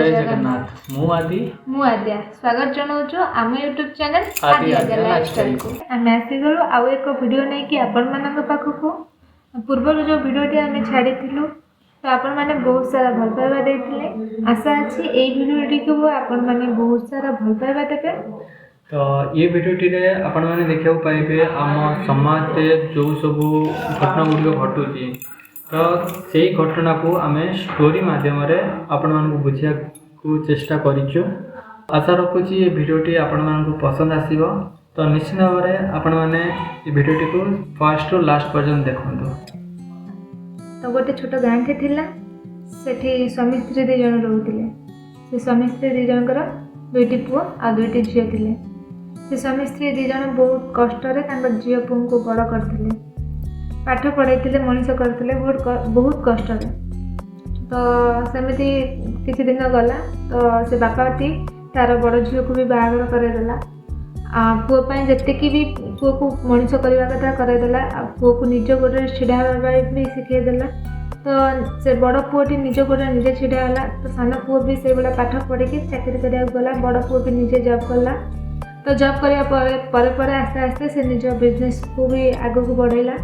ଜୟ ଜଗନ୍ନାଥ। ମୁଁ ଆଦି। ମୁଁ ଆଦ୍ୟା। ସ୍ୱାଗତ ଜଣାଉଛୁ ଆମ ୟୁଟ୍ୟୁବ୍ ଚ୍ୟାନେଲ୍ ଆଦି ଆଦି ଆଦ୍ୟା ଆଦ୍ୟା ଲାଇଫଷ୍ଟାଇଲକୁ। ଲାଇଫଷ୍ଟାଇଲକୁ। ଆମେ ଆସିଗଲୁ ଆଉ ଏକ ଭିଡ଼ିଓ ନେଇକି ଆପଣମାନଙ୍କ ପାଖକୁ। ପୂର୍ବରୁ ଯେଉଁ ଭିଡ଼ିଓଟି ଆମେ ଛାଡ଼ିଥିଲୁ, ତ ଆପଣମାନେ ବହୁତ ସାରା ଭଲ ପାଇବା ଦେଇଥିଲେ। ଆଶା ଅଛି ଏଇ ଭିଡ଼ିଓଟିକୁ ଆପଣମାନେ ବହୁତ ସାରା ଭଲ ପାଇବା ଦେବେ। ତ ଏ ଭିଡ଼ିଓଟିରେ ଆପଣମାନେ ଦେଖିବାକୁ ପାଇବେ, ଆମ ସମାଜରେ ଯେଉଁ ସବୁ ଘଟଣା ଗୁଡ଼ିକ ଘଟୁଛି, ତ ସେଇ ଘଟଣାକୁ ଆମେ ଷ୍ଟୋରି ମାଧ୍ୟମରେ ଆପଣମାନଙ୍କୁ ବୁଝିବାକୁ ଚେଷ୍ଟା କରିଛୁ। ଆଶା ରଖୁଛି ଏ ଭିଡ଼ିଓଟି ଆପଣମାନଙ୍କୁ ପସନ୍ଦ ଆସିବ। ତ ନିଶ୍ଚିତ ଭାବରେ ଆପଣମାନେ ଏ ଭିଡ଼ିଓଟିକୁ ଫାଷ୍ଟରୁ ଲାଷ୍ଟ ପର୍ଯ୍ୟନ୍ତ ଦେଖନ୍ତୁ। ତ ଗୋଟେ ଛୋଟ ଗାଁଟେ ଥିଲା। ସେଠି ସ୍ୱାମୀ ସ୍ତ୍ରୀ ଦୁଇ ଜଣ ରହୁଥିଲେ। ସେ ସ୍ୱାମୀ ସ୍ତ୍ରୀ ଦୁଇ ଜଣଙ୍କର ଦୁଇଟି ପୁଅ ଆଉ ଦୁଇଟି ଝିଅ ଥିଲେ। ସେ ସ୍ୱାମୀ ସ୍ତ୍ରୀ ଦୁଇ ଜଣ ବହୁତ କଷ୍ଟରେ ତାଙ୍କ ଝିଅ ପୁଅଙ୍କୁ ବଡ଼ କରିଥିଲେ, ପାଠ ପଢ଼ାଇଥିଲେ, ମଣିଷ କରିଥିଲେ ବହୁତ ବହୁତ କଷ୍ଟରେ। ତ ସେମିତି କିଛି ଦିନ ଗଲା। ତ ସେ ବାପାଟି ତାର ବଡ଼ ଝିଅକୁ ବି ବାହାଘର କରାଇଦେଲା। ଆଉ ପୁଅ ପାଇଁ ଯେତିକି ବି ପୁଅକୁ ମଣିଷ କରିବା କଥା କରାଇଦେଲା, ଆଉ ପୁଅକୁ ନିଜ ଗୋଡ଼ରେ ଛିଡ଼ା ହେବା ପାଇଁ ବି ଶିଖେଇଦେଲା। ତ ସେ ବଡ଼ ପୁଅଟି ନିଜ ଗୋଡ଼ରେ ନିଜେ ଛିଡ଼ା ହେଲା। ତ ସାନ ପୁଅ ବି ସେଇଭଳିଆ ପାଠ ପଢ଼ିକି ଚାକିରି କରିବାକୁ ଗଲା। ବଡ଼ ପୁଅ ବି ନିଜେ ଜବ୍ କଲା। ତ ଜବ୍ କରିବା ପରେ ପରେ ପରେ ଆସ୍ତେ ଆସ୍ତେ ସେ ନିଜ ବିଜନେସ୍କୁ ବି ଆଗକୁ ବଢ଼େଇଲା।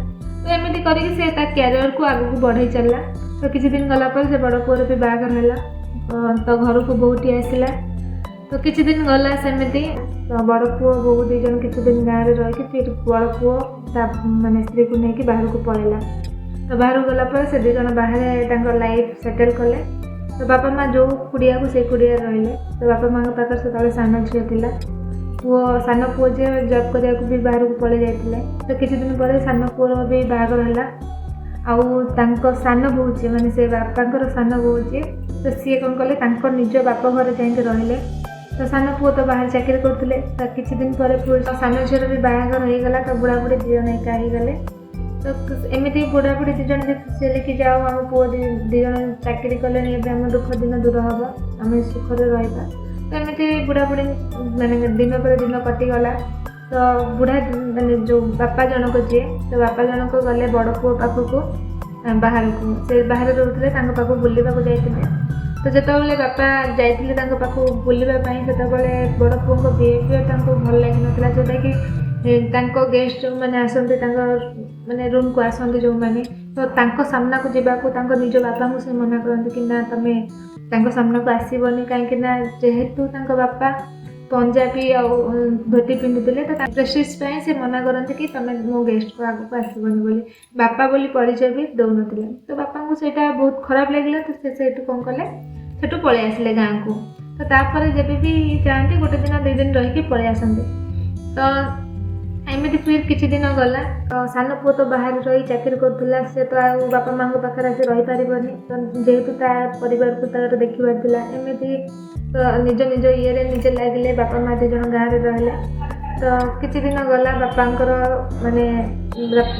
ତ ଏମିତି କରିକି ସେ ତା କ୍ୟାରିୟରକୁ ଆଗକୁ ବଢ଼େଇ ଚାଲିଲା। ତ କିଛି ଦିନ ଗଲା ପରେ ସେ ବଡ଼ ପୁଅର ବି ବାହାଘର ହେଲା। ତ ଘରକୁ ବୋହୂଟି ଆସିଲା। ତ କିଛି ଦିନ ଗଲା ସେମିତି। ତ ବଡ଼ ପୁଅ ବୋହୂ ଦୁଇ ଜଣ କିଛି ଦିନ ଗାଁରେ ରହିକି ଫିର୍ ବଡ଼ ପୁଅ ତା ମାନେ ସ୍ତ୍ରୀକୁ ନେଇକି ବାହାରକୁ ପଳେଇଲା। ତ ବାହାରକୁ ଗଲା ପରେ ସେ ଦୁଇ ଜଣ ବାହାରେ ତାଙ୍କ ଲାଇଫ୍ ସେଟେଲ୍ କଲେ। ତ ବାପା ମା' ଯେଉଁ କୁଡ଼ିଆକୁ ସେଇ କୁଡ଼ିଆରେ ରହିଲେ। ତ ବାପା ମା'ଙ୍କ ପାଖରେ ସେତେବେଳେ ସାନ ଝିଅ ଥିଲା। ପୁଅ, ସାନ ପୁଅ ଯିଏ ଜବ୍ କରିବାକୁ ବି ବାହାରକୁ ପଳେଇ ଯାଇଥିଲେ। ତ କିଛି ଦିନ ପରେ ସାନ ପୁଅର ବି ବାହାଘର ହେଲା। ଆଉ ତାଙ୍କ ସାନ ବୋହୂ ଯିଏ, ମାନେ ସେ ବାପାଙ୍କର ସାନ ବୋହୂ ଯିଏ, ତ ସିଏ କ'ଣ କଲେ, ତାଙ୍କ ନିଜ ବାପ ଘରେ ଯାଇକି ରହିଲେ। ତ ସାନ ପୁଅ ତ ବାହାରେ ଚାକିରି କରୁଥିଲେ। ତ କିଛି ଦିନ ପରେ ପୁଅ ସାନ ଝିଅର ବି ବାହାଘର ହେଇଗଲା। ତ ବୁଢ଼ା ବୁଢ଼ୀ ଦୁଇ ଜଣ ଏକା ହେଇଗଲେ। ତ ଏମିତି ବୁଢ଼ା ବୁଢ଼ୀ ଦୁଇ ଜଣ ବି ଖୁସି ହେଲେ କି ଯାଉ, ଆମ ପୁଅ ଦୁଇ ଜଣ ଚାକିରି କଲେଣି, ଏବେ ଆମ ଦୁଃଖ ଦିନ ଦୂର ହେବ, ଆମେ ସୁଖରେ ରହିବା। ତ ଏମିତି ବୁଢ଼ାବୁଢ଼ୀ ମାନେ ଦିନ ପରେ ଦିନ କଟିଗଲା। ତ ବୁଢ଼ା ମାନେ ଯେଉଁ ବାପା ଜଣକ ଯିଏ, ତ ବାପା ଜଣକ ଗଲେ ବଡ଼ ପୁଅ ପାଖକୁ ବାହାରକୁ। ସେ ବାହାରେ ରହୁଥିଲେ, ତାଙ୍କ ପାଖକୁ ବୁଲିବାକୁ ଯାଇଥିଲେ। ତ ଯେତେବେଳେ ବାପା ଯାଇଥିଲେ ତାଙ୍କ ପାଖକୁ ବୁଲିବା ପାଇଁ, ସେତେବେଳେ ବଡ଼ ପୁଅଙ୍କ ବିହେଭିଅର୍ ତାଙ୍କୁ ଭଲ ଲାଗିନଥିଲା, ଯେଉଁଟାକି ତାଙ୍କ ଗେଷ୍ଟ ଯେଉଁମାନେ ଆସନ୍ତି, ତାଙ୍କ ମାନେ ରୁମ୍କୁ ଆସନ୍ତି ଯେଉଁମାନେ, ତ ତାଙ୍କ ସାମ୍ନାକୁ ଯିବାକୁ ତାଙ୍କ ନିଜ ବାପାଙ୍କୁ ସେ ମନା କରନ୍ତି କି ନା, ତମେ ତାଙ୍କ ସାମ୍ନାକୁ ଆସିବନି। କାହିଁକି ନା ଯେହେତୁ ତାଙ୍କ ବାପା ପଞ୍ଜାବୀ ଆଉ ଧୋତି ପିନ୍ଧୁଥିଲେ, ତ ପ୍ରେଷ୍ଟିଜ୍ ପାଇଁ ସେ ମନା କରନ୍ତି କି ତମେ ମୋ ଗେଷ୍ଟକୁ ଆଗକୁ ଆସିବନି ବୋଲି। ବାପା ବୋଲି ପରିଚୟ ବି ଦେଉନଥିଲେ। ତ ବାପାଙ୍କୁ ସେଇଟା ବହୁତ ଖରାପ ଲାଗିଲା। ତ ସେ ସେଇଠୁ କ'ଣ କଲେ, ସେଠୁ ପଳେଇ ଆସିଲେ ଗାଁକୁ। ତ ତାପରେ ଯେବେ ବି ଯାଆନ୍ତି, ଗୋଟେ ଦିନ ଦୁଇ ଦିନ ରହିକି ପଳେଇ ଆସନ୍ତି। ତ ଏମିତି ଫିର୍ କିଛି ଦିନ ଗଲା। ତ ସାନ ପୁଅ ତ ବାହାରେ ରହି ଚାକିରି କରୁଥିଲା। ସେ ତ ଆଉ ବାପା ମାଆଙ୍କ ପାଖରେ ଆସି ରହିପାରିବନି। ତ ଯେହେତୁ ତା ପରିବାରକୁ ତାର ଦେଖିବାର ଥିଲା, ଏମିତି ତ ନିଜ ନିଜ ଇଏରେ ନିଜେ ଲାଗିଲେ। ବାପା ମା' ଦୁଇ ଜଣ ଗାଁରେ ରହିଲେ। ତ କିଛି ଦିନ ଗଲା, ବାପାଙ୍କର ମାନେ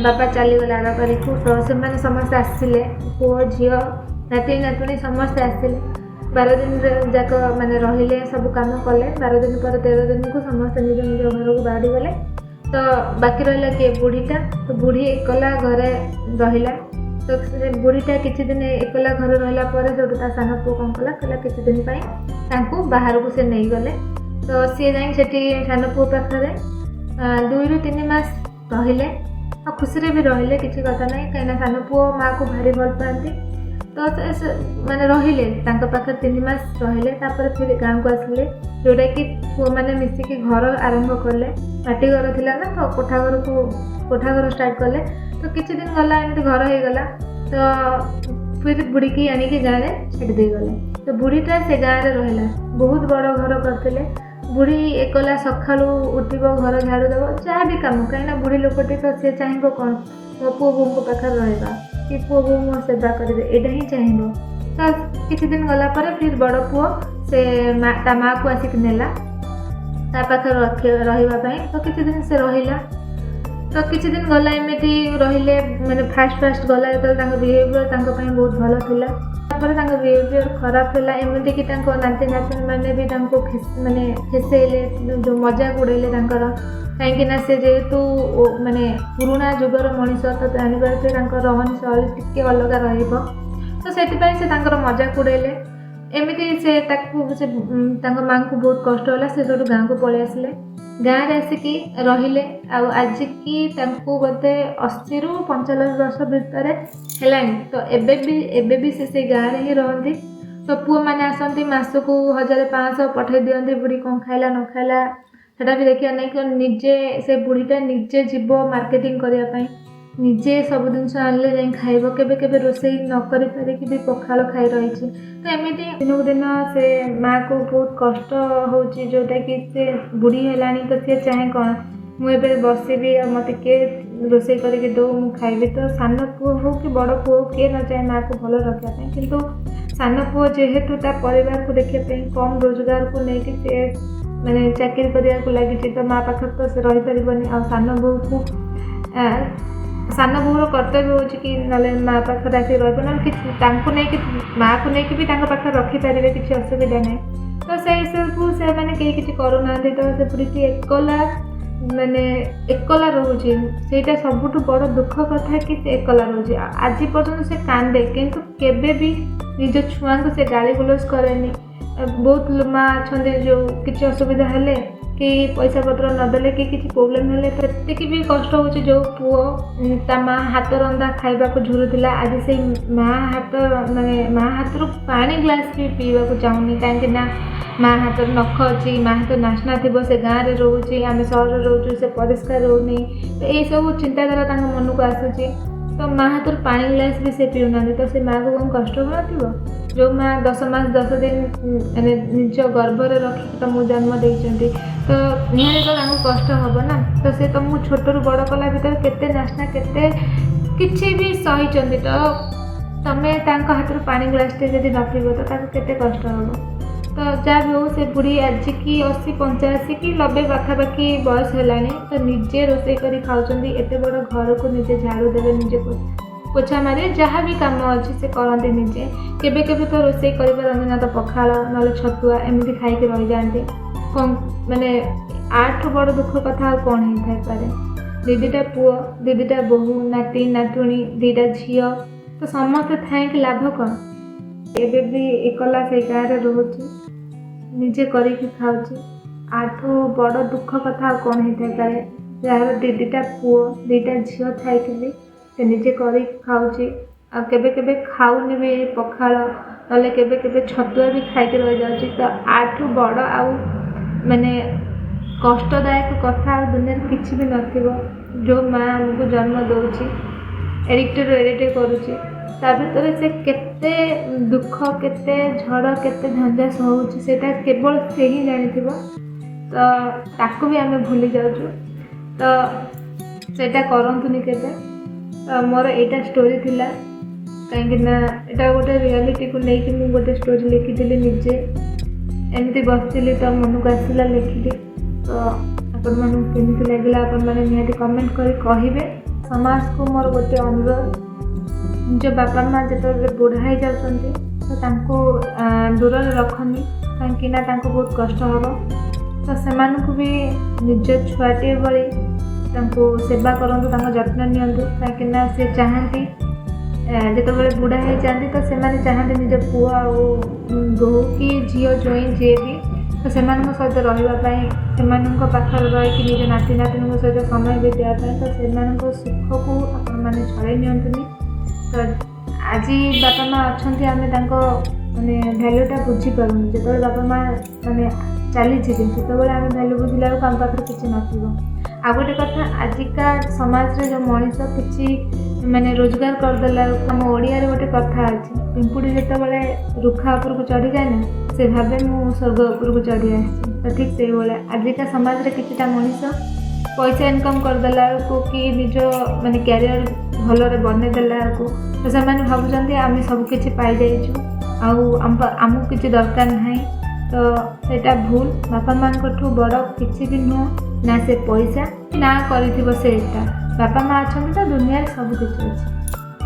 ବାପା ଚାଲିଗଲେ ଆରପାରିକୁ। ତ ସେମାନେ ସମସ୍ତେ ଆସିଲେ, ପୁଅ ଝିଅ ନାତି ନାତୁଣୀ ସମସ୍ତେ ଆସିଲେ। 12 ଦିନ ଯାକ ମାନେ ରହିଲେ, ସବୁ କାମ କଲେ। 12 ଦିନ ପରେ 13 ଦିନକୁ ସମସ୍ତେ ନିଜ ନିଜ ଘରକୁ ବାହାରିଗଲେ। ତ ବାକି ରହିଲା କିଏ? ବୁଢ଼ୀଟା। ତ ବୁଢ଼ୀ ଏକଲା ଘରେ ରହିଲା। ତ ସେ ବୁଢ଼ୀଟା କିଛି ଦିନ ଏକଲା ଘରେ ରହିଲା ପରେ ସେଇଠୁ ତା ସାନ ପୁଅ କ'ଣ କଲା, କହିଲା କିଛି ଦିନ ପାଇଁ ତାଙ୍କୁ ବାହାରକୁ ସେ ନେଇଗଲେ। ତ ସିଏ ଯାଇକି ସେଠି ସାନ ପୁଅ ପାଖରେ 2ରୁ 3 ମାସ ରହିଲେ ଆଉ ଖୁସିରେ ବି ରହିଲେ, କିଛି କଥା ନାହିଁ। କାହିଁକିନା ସାନ ପୁଅ ମାଆକୁ ଭାରି ଭଲ ପାଆନ୍ତି। ତ ସେ ମାନେ ରହିଲେ ତାଙ୍କ ପାଖରେ, 3 ମାସ ରହିଲେ। ତାପରେ ଫିର୍ ଗାଁକୁ ଆସିଲେ, ଯେଉଁଟାକି ପୁଅମାନେ ମିଶିକି ଘର ଆରମ୍ଭ କଲେ। ମାଟି ଘର ଥିଲା ନା, ତ କୋଠା ଘରକୁ କୋଠା ଘର ଷ୍ଟାର୍ଟ କଲେ। ତ କିଛି ଦିନ ଗଲା, ଏମିତି ଘର ହେଇଗଲା। ତ ଫିର୍ ବୁଢ଼ୀକି ଆଣିକି ଗାଁରେ ଛାଡ଼ି ଦେଇଗଲେ। ତ ବୁଢ଼ୀଟା ସେ ଗାଁରେ ରହିଲା। ବହୁତ ବଡ଼ ଘର କରିଥିଲେ। ବୁଢ଼ୀ ଏକଲା ସକାଳୁ ଉଠିବ, ଘର ଝାଡ଼ୁ ଦେବ, ଯାହା ବି କାମ। କାହିଁକିନା ବୁଢ଼ୀ ଲୋକଟି, ତ ସିଏ ଚାହିଁବ କ'ଣ? ମୋ ପୁଅ ବୋହୂଙ୍କ ପାଖରେ ରହିବା କି ପୁଅ ବୋହୂ ମୋ ସେବା କରିବେ, ଏଇଟା ହିଁ ଚାହିଁବ। ତ କିଛି ଦିନ ଗଲା ପରେ ଫିର୍ ବଡ଼ ପୁଅ ସେ ମା ତା ମାଆକୁ ଆସିକି ନେଲା ତା ପାଖରେ ରହିବା ପାଇଁ। ତ କିଛି ଦିନ ସେ ରହିଲା। ତ କିଛି ଦିନ ଗଲା, ଏମିତି ରହିଲେ। ମାନେ ଫାଷ୍ଟ ଫାଷ୍ଟ ଗଲା ଯେତେବେଳେ, ତାଙ୍କ ବିହେଭିଅର୍ ତାଙ୍କ ପାଇଁ ବହୁତ ଭଲ ଥିଲା। ତାପରେ ତାଙ୍କ ବିହେଭିଅର୍ ଖରାପ ହେଲା, ଏମିତିକି ତାଙ୍କ ନାତି ନାତୁଣୀ ମାନେ ବି ତାଙ୍କୁ ମାନେ ଖେସେଇଲେ, ଯେଉଁ ମଜାକ ଉଡ଼େଇଲେ ତାଙ୍କର। କାହିଁକି ନା ସେ ଯେହେତୁ ମାନେ ପୁରୁଣା ଯୁଗର ମଣିଷ, ତ ଜାଣିପାରୁଥିବେ ତାଙ୍କ ରହଣି ସହଣି ଟିକେ ଅଲଗା ରହିବ। ତ ସେଥିପାଇଁ ସେ ତାଙ୍କର ମଜାକ ଉଡ଼େଇଲେ। ଏମିତି ସେ ତାକୁ ସେ ତାଙ୍କ ମାଆଙ୍କୁ ବହୁତ କଷ୍ଟ ହେଲା। ସେ ସେଇଠୁ ଗାଁକୁ ପଳେଇ ଆସିଲେ। ଗାଁରେ ଆସିକି ରହିଲେ। ଆଉ ଆଜିକି ତାଙ୍କୁ ବୋଧେ 80ରୁ 95 ବର୍ଷ ଭିତରେ ହେଲାଣି। ତ ଏବେ ବି ସେ ସେଇ ଗାଁରେ ହିଁ ରହନ୍ତି। ତ ପୁଅମାନେ ଆସନ୍ତି, ମାସକୁ 1000 500 ପଠାଇ ଦିଅନ୍ତି। ବୁଢ଼ୀ କ'ଣ ଖାଇଲା ନ ଖାଇଲା ସେଟା ବି ଦେଖିବା ନାହିଁ। କି ନିଜେ ସେ ବୁଢ଼ୀଟା ନିଜେ ଯିବ ମାର୍କେଟିଂ କରିବା ପାଇଁ, ନିଜେ ସବୁ ଜିନିଷ ଆଣିଲେ ଯାଇ ଖାଇବ। କେବେ କେବେ ରୋଷେଇ ନ କରିପାରିକି ବି ପଖାଳ ଖାଇ ରହିଛି। ତ ଏମିତି ଦିନକୁ ଦିନ ସେ ମାଆକୁ ବହୁତ କଷ୍ଟ ହେଉଛି, ଯେଉଁଟାକି ସେ ବୁଢ଼ୀ ହେଲାଣି। ତ ସିଏ ଚାହେଁ କ'ଣ, ମୁଁ ଏବେ ବସିବି ଆଉ ମୋତେ କିଏ ରୋଷେଇ କରିକି ଦେଉ, ମୁଁ ଖାଇବି। ତ ସାନ ପୁଅ ହଉ କି ବଡ଼ ପୁଅ ହଉ, କିଏ ନ ଚାହେଁ ମାଆକୁ ଭଲ ରଖିବା ପାଇଁ? କିନ୍ତୁ ସାନ ପୁଅ ଯେହେତୁ ତା ପରିବାରକୁ ଦେଖିବା ପାଇଁ କମ୍ ରୋଜଗାରକୁ ନେଇକି ସେ ମାନେ ଚାକିରି କରିବାକୁ ଲାଗିଛି, ତ ମା ପାଖରେ ତ ସେ ରହିପାରିବନି। ଆଉ ସାନ ବୋହୂକୁ, ସାନ ବୋହୂର କର୍ତ୍ତବ୍ୟ ହେଉଛି କି ନହେଲେ ମା ପାଖରେ ଆସିକି ରହିବ, ନହେଲେ କିଛି ତାଙ୍କୁ ନେଇକି, ମାଆକୁ ନେଇକି ବି ତାଙ୍କ ପାଖରେ ରଖିପାରିବେ, କିଛି ଅସୁବିଧା ନାହିଁ। ତ ସେଇ ସବୁ ସେମାନେ କେହି କିଛି କରୁନାହାନ୍ତି। ତ ସେ ବୁଢ଼ୀଟି ଏକଲା, ମାନେ ଏକଲା ରହୁଛି। ସେଇଟା ସବୁଠୁ ବଡ଼ ଦୁଃଖ କଥା କି ସେ ଏକଲା ରହୁଛି। ଆଜି ପର୍ଯ୍ୟନ୍ତ ସେ କାନ୍ଦେ, କିନ୍ତୁ କେବେ ବି ନିଜ ଛୁଆଙ୍କୁ ସେ ଗାଳି ଗୁଲଜ କରେନି। ବହୁତ ମା ଅଛନ୍ତି, ଯେଉଁ କିଛି ଅସୁବିଧା ହେଲେ କି ପଇସା ପତ୍ର ନଦେଲେ କି କିଛି ପ୍ରୋବ୍ଲେମ୍ ହେଲେ, ସେତିକି ବି କଷ୍ଟ ହେଉଛି। ଯେଉଁ ପୁଅ ତା ମା ହାତ ରନ୍ଧା ଖାଇବାକୁ ଝୁରୁଥିଲା, ଆଜି ସେଇ ମା ହାତ, ମାନେ ମା ହାତରୁ ପାଣି ଗ୍ଲାସ୍ ବି ପିଇବାକୁ ଚାହୁଁନି। କାହିଁକି ନା ମା ହାତରେ ନଖ ଅଛି, ମା ହାତ ନାସ୍ନା ଥିବ। ସେ ଗାଁରେ ରହୁଛି, ଆମେ ସହରରେ ରହୁଛୁ, ସେ ପରିଷ୍କାର ରହୁନି। ତ ଏଇସବୁ ଚିନ୍ତାଧାରା ତାଙ୍କ ମନକୁ ଆସୁଛି। ତ ମା ହାତରୁ ପାଣି ଗ୍ଲାସ୍ ବି ସେ ପିଉନାହାନ୍ତି। ତ ସେ ମାଆକୁ କ'ଣ କଷ୍ଟ ହେଉନଥିବ? ଯେଉଁ ମା 10 ମାସ 10 ଦିନ ମାନେ ନିଜ ଗର୍ଭରେ ରଖିକି ତୁମକୁ ଜନ୍ମ ଦେଇଛନ୍ତି, ତ ନିହାତି ତ ତାଙ୍କୁ କଷ୍ଟ ହେବ ନା? ତ ସେ ତୁମକୁ ଛୋଟରୁ ବଡ଼ କଲା ଭିତରେ କେତେ ନାସ୍ନା, କେତେ କିଛି ବି ସହିଛନ୍ତି। ତ ତମେ ତାଙ୍କ ହାତରୁ ପାଣି ଗ୍ଲାସ୍ଟେ ଯଦି ନ ପିଇବ, ତ ତାକୁ କେତେ କଷ୍ଟ ହେବ? ତ ଯାହା ବି ହଉ, ସେ ବୁଢ଼ୀ ଆଜିକି 80, 85 କି 90 ପାଖାପାଖି ବୟସ ହେଲାଣି। ତ ନିଜେ ରୋଷେଇ କରି ଖାଉଛନ୍ତି। ଏତେ ବଡ଼ ଘରକୁ ନିଜେ ଝାଡ଼ୁ ଦେବେ, ନିଜେ ପୋଛା ମାରିବେ, ଯାହା ବି କାମ ଅଛି ସେ କରନ୍ତି ନିଜେ। କେବେ କେବେ ତ ରୋଷେଇ କରିପାରନ୍ତି ନା, ତ ପଖାଳ ନହେଲେ ଛତୁଆ ଏମିତି ଖାଇକି ରହିଯାଆନ୍ତି। କ'ଣ ମାନେ ୟାଠୁ ବଡ଼ ଦୁଃଖ କଥା ଆଉ କ'ଣ ହେଇଥାଇପାରେ? ଦୁଇଟା ପୁଅ, ଦୁଇଟା ବୋହୂ, ନାତି ନାତୁଣୀ, ଦୁଇଟା ଝିଅ, ତ ସମସ୍ତେ ଥାଇକି ଲାଭ କ'ଣ? ଏବେ ବି ଏକଲା ସେଇ ଗାଁରେ ରହୁଛି, ନିଜେ କରିକି ଖାଉଛି। ୟାଠୁ ବଡ଼ ଦୁଃଖ କଥା ଆଉ କ'ଣ ହେଇଥାଇପାରେ? ଯାହାର ଦୁଇଟା ପୁଅ ଦୁଇଟା ଝିଅ ଥାଇକି ବି ସେ ନିଜେ କରିକି ଖାଉଛି, ଆଉ କେବେ କେବେ ଖାଉନି ବି ପଖାଳ, ନହେଲେ କେବେ କେବେ ଛତୁଆ ବି ଖାଇକି ରହିଯାଉଛି। ତ ୟାଠୁ ବଡ଼ ଆଉ ମାନେ କଷ୍ଟଦାୟକ କଥା ଆଉ ଦୁନିଆରେ କିଛି ବି ନଥିବ। ଯେଉଁ ମା ଆମକୁ ଜନ୍ମ ଦେଉଛି, ଏଡ଼ିକଟେରୁ ଏଡ଼ିଟେ କରୁଛି, ତା ଭିତରେ ସେ କେତେ ଦୁଃଖ, କେତେ ଝଡ଼, କେତେ ଝଞ୍ଜା ସହୁଛି, ସେଇଟା କେବଳ ସେ ହିଁ ଜାଣିଥିବ। ତ ତାକୁ ବି ଆମେ ଭୁଲି ଯାଉଛୁ। ତ ସେଇଟା କରନ୍ତୁନି କେବେ। ତ ମୋର ଏଇଟା ଷ୍ଟୋରି ଥିଲା, କାହିଁକି ନା ଏଇଟା ଗୋଟେ ରିଆଲିଟିକୁ ନେଇକି ମୁଁ ଗୋଟେ ଷ୍ଟୋରି ଲେଖିଥିଲି। ନିଜେ ଏମିତି ବସିଥିଲି ତ ମନକୁ ଆସିଲା, ଲେଖିଲି। ତ ଆପଣମାନଙ୍କୁ କେମିତି ଲାଗିଲା, ଆପଣମାନେ ନିହାତି କମେଣ୍ଟ କରି କହିବେ। ସମାଜକୁ ମୋର ଗୋଟେ ଅନୁରୋଧ, ନିଜ ବାପା ମା ଯେତେବେଳେ ବୁଢ଼ା ହେଇଯାଉଛନ୍ତି, ତ ତାଙ୍କୁ ଦୂରରେ ରଖନି, କାହିଁକି ନା ତାଙ୍କୁ ବହୁତ କଷ୍ଟ ହେବ। ତ ସେମାନଙ୍କୁ ବି ନିଜ ଛୁଆଟିଏ ଭଳି ତାଙ୍କୁ ସେବା କରନ୍ତୁ, ତାଙ୍କ ଯତ୍ନ ନିଅନ୍ତୁ। କାହିଁକି ନା ସେ ଚାହାନ୍ତି, ଯେତେବେଳେ ବୁଢ଼ା ହେଇଯାଆନ୍ତି, ତ ସେମାନେ ଚାହାନ୍ତି ନିଜ ପୁଅ ଆଉ ବୋହୂ କି ଝିଅ ଜୋଇଁ ଯିଏ ବି, ତ ସେମାନଙ୍କ ସହିତ ରହିବା ପାଇଁ, ସେମାନଙ୍କ ପାଖରେ ରହିକି ନିଜ ନାତି ନାତୁଣୀଙ୍କ ସହିତ ସମୟ ବିତାଇବା ପାଇଁ। ତ ସେମାନଙ୍କ ସୁଖକୁ ଆପଣମାନେ ଛଡ଼େଇ ନିଅନ୍ତୁନି। ତ ଆଜି ବାପା ମା ଅଛନ୍ତି, ଆମେ ତାଙ୍କ ମାନେ ଭ୍ୟାଲ୍ୟୁଟା ବୁଝିପାରୁନୁ। ଯେତେବେଳେ ବାପା ମା ମାନେ ଚାଲିଯିବେ, ସେତେବେଳେ ଆମେ ଭ୍ୟାଲ୍ୟୁ ବୁଝିଲା ବେଳକୁ ଆମ ପାଖରେ କିଛି ନଥିବ। ଆଉ ଗୋଟେ କଥା, ଆଜିକା ସମାଜରେ ଯେଉଁ ମଣିଷ କିଛି ମାନେ ରୋଜଗାର କରିଦେଲା ବେଳକୁ, ଆମ ଓଡ଼ିଆରେ ଗୋଟେ କଥା ଅଛି, ପିମ୍ପୁଡ଼ି ଯେତେବେଳେ ରୁଖା ଉପରକୁ ଚଢ଼ିଯାଏ ନା, ସେ ଭାବେ ମୁଁ ସ୍ୱର୍ଗ ଉପରକୁ ଚଢ଼ି ଆସିଛି। ତ ଠିକ୍ ସେଇଭଳିଆ ଆଜିକା ସମାଜରେ କିଛିଟା ମଣିଷ ପଇସା ଇନକମ୍ କରିଦେଲା ବେଳକୁ କି ନିଜ ମାନେ କ୍ୟାରିୟର ଭଲରେ ବନେଇ ଦେଲା ବେଳକୁ, ତ ସେମାନେ ଭାବୁଛନ୍ତି ଆମେ ସବୁ କିଛି ପାଇଯାଇଛୁ ଆଉ ଆମକୁ କିଛି ଦରକାର ନାହିଁ। ତ ସେଇଟା ଭୁଲ। ବାପା ମାଆଙ୍କଠୁ ବଡ଼ କିଛି ବି ନୁହଁ, ନା ସେ ପଇସା ନା କରିଥିବ ସେଇଟା। ବାପା ମା ଅଛନ୍ତି ତ ଦୁନିଆରେ ସବୁ କିଛି ଅଛି।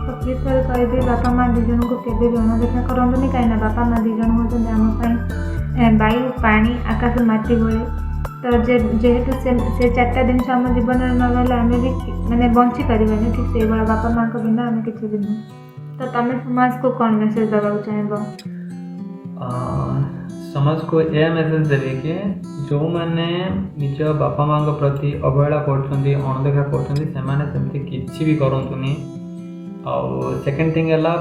ତ ପ୍ଲିଜ୍ ଥରେ କହିବି, ବାପା ମା ଦୁଇ ଜଣଙ୍କୁ କେବେ ବି ଅଣଦେଖା କରନ୍ତୁନି, କାହିଁକିନା ବାପା ମା ଦୁଇ ଜଣ ହେଉଛନ୍ତି ଆମ ପାଇଁ ବାୟୁ, ପାଣି, ଆକାଶ, ମାଟି ଭଳି। ତ ଯେହେତୁ ସେ ଚାରିଟା ଜିନିଷ ଆମ ଜୀବନରେ ନ ରହିଲେ ଆମେ ବି ମାନେ ବଞ୍ଚିପାରିବାନି, ଠିକ୍ ସେଇଭଳିଆ ବାପା ମାଆଙ୍କ ବିନା ଆମେ କିଛି ବି ନୁହଁ। ତ ତମେ ସମାଜକୁ କ'ଣ ମେସେଜ୍ ଦେବାକୁ ଚାହିଁବ? ସମାଜକୁ ଏହା ମେସେଜ ଦେବି କି ଯେଉଁମାନେ ନିଜ ବାପା ମାଆଙ୍କ ପ୍ରତି ଅବହେଳା କରୁଛନ୍ତି, ଅଣଦେଖା କରୁଛନ୍ତି, ସେମାନେ ସେମିତି କିଛି ବି କରନ୍ତୁନି। ଆଉ ସେକେଣ୍ଡ ଥିଙ୍ଗ ହେଲା,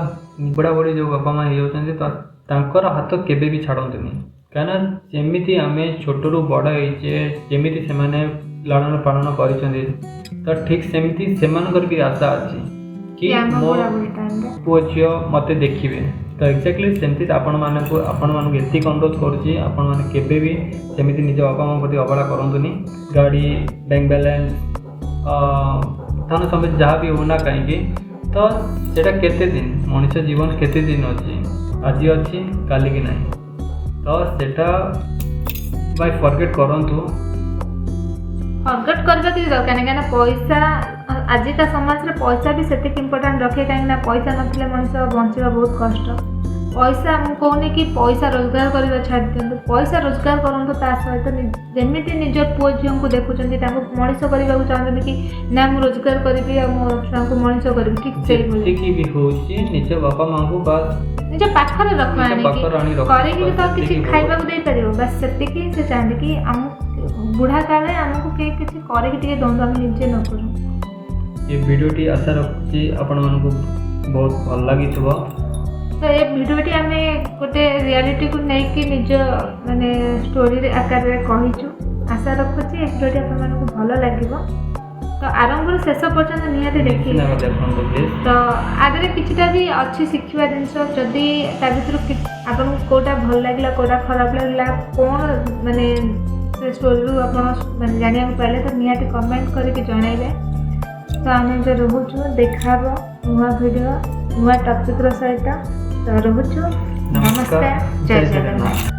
ବୁଢ଼ାବୁଢ଼ୀ ଯେଉଁ ବାପା ମା' ହେଇଯାଉଛନ୍ତି, ତ ତାଙ୍କର ହାତ କେବେ ବି ଛାଡ଼ନ୍ତୁନି। କାହିଁକିନା ଯେମିତି ଆମେ ଛୋଟରୁ ବଡ଼ ହେଇଛେ, ଯେମିତି ସେମାନେ ଲାଳନ ପାଳନ କରିଛନ୍ତି, ତ ଠିକ୍ ସେମିତି ସେମାନଙ୍କର ବି ଆଶା ଅଛି କି କି ଆମ ମୋ ବୁଢ଼ାବୁଢ଼ୀ ଟାଇମ୍ରେ ପୁଅ ଝିଅ ମୋତେ ଦେଖିବେ। ତ ଏକ୍ଜାକ୍ଟଲି ସେମିତି ଆପଣମାନଙ୍କୁ ଏତିକି ଅନୁରୋଧ କରୁଛି, ଆପଣମାନେ କେବେ ବି ସେମିତି ନିଜ ବାପା ମାଆଙ୍କ ପ୍ରତି ଅବହେଳା କରନ୍ତୁନି। ଗାଡ଼ି, ବ୍ୟାଙ୍କ ବାଲାନ୍ସ, ଧନ ସମ୍ପତ୍ତି ଯାହା ବି ହେଉନା କାହିଁକି, ତ ସେଇଟା କେତେ ଦିନ? ମଣିଷ ଜୀବନ କେତେ ଦିନ ଅଛି? ଆଜି ଅଛି, କାଲିକି ନାହିଁ। ତ ସେଇଟା ବାଇ ଫରଗେଟ୍ କରନ୍ତୁ। ଫରଗେଟ୍ କରିବା କିଛି ଦରକାର ନାହିଁ, କାହିଁକିନା ପଇସା ଆଜିକା ସମାଜରେ ପଇସା ବି ସେତିକି ଇମ୍ପୋର୍ଟାଣ୍ଟ ରଖେ। କାହିଁକିନା ପଇସା ନଥିଲେ ମଣିଷ ବଞ୍ଚିବା ବହୁତ କଷ୍ଟ। ପଇସା, ମୁଁ କହୁନି କି ପଇସା ରୋଜଗାର କରିବା ଛାଡ଼ି ଦିଅନ୍ତୁ। ପଇସା ରୋଜଗାର କରନ୍ତୁ, ତା ସହିତ ଯେମିତି ନିଜ ପୁଅ ଝିଅଙ୍କୁ ଦେଖୁଛନ୍ତି, ତାଙ୍କୁ ମଣିଷ କରିବାକୁ ଚାହୁଁଛନ୍ତି କି ନା ମୁଁ ରୋଜଗାର କରିବି ଆଉ ମୋ ଛୁଆଙ୍କୁ ମଣିଷ କରିବି, ଠିକ୍ ସେଇଭଳି ଯେତିକି ବି ହେଉଛି, ନିଜ ବାପା ମାଆଙ୍କୁ ବାସ୍ ନିଜ ପାଖରେ ରଖ, ନିଜ ଆଣିକି ପାଖରେ ଆଣି ରଖ, କରିକି ବି ତ ବାସ୍ କିଛି ସେତିକି ବହୁତ। ଖାଇବାକୁ ଦେଇପାରିବ। ବାସ୍ ସେତିକି ହିଁ ସେ ଚାହାନ୍ତି କି ଆମ ବୁଢ଼ା କାଳରେ ଆମକୁ କେହି କିଛି କରିକି ଟିକେ ଦିଅନ୍ତୁ, ଆମେ ନିଜେ ନ କରୁ। ଏ ଭିଡ଼ିଓଟି ଆଶା ରଖୁଛି ଆପଣମାନଙ୍କୁ ବହୁତ ଭଲ ଲାଗିଥିବ। ତ ଏ ଭିଡ଼ିଓଟି ଆମେ ଗୋଟେ ରିଆଲିଟିକୁ ନେଇକି ନିଜ ମାନେ ଷ୍ଟୋରି ଆକାରରେ କହିଛୁ। ଆଶା ରଖୁଛି ଏ ଭିଡ଼ିଓଟି ଆପଣମାନଙ୍କୁ ଭଲ ଲାଗିବ। ତ ଆରମ୍ଭରୁ ଶେଷ ପର୍ଯ୍ୟନ୍ତ ନିହାତି ଦେଖିବେ। ନିଶ୍ଚିତ ଦେଖନ୍ତୁ ପ୍ଲିଜ୍। ତ ଆଗରେ କିଛିଟା ବି ଅଛି ଶିଖିବା ଜିନିଷ। ଯଦି ତା ଭିତରୁ ଆପଣଙ୍କୁ କେଉଁଟା ଭଲ ଲାଗିଲା, କେଉଁଟା ଖରାପ ଲାଗିଲା, କ'ଣ ମାନେ ସେ ଷ୍ଟୋରିରୁ ଆପଣ ମାନେ ଜାଣିବାକୁ ପାଇଲେ, ତ ନିହାତି କମେଣ୍ଟ କରିକି ଜଣାଇବେ। ତ ଆମେ ଏବେ ରହୁଛୁ। ଦେଖାହେବ ନୂଆ ଭିଡ଼ିଓ, ନୂଆ ଟପିକ୍ର ସହିତ। ତ ରହୁଛୁ। ନମସ୍କାର, ନମସ୍କାର, ଜୟ ଜଗନ୍ନାଥ।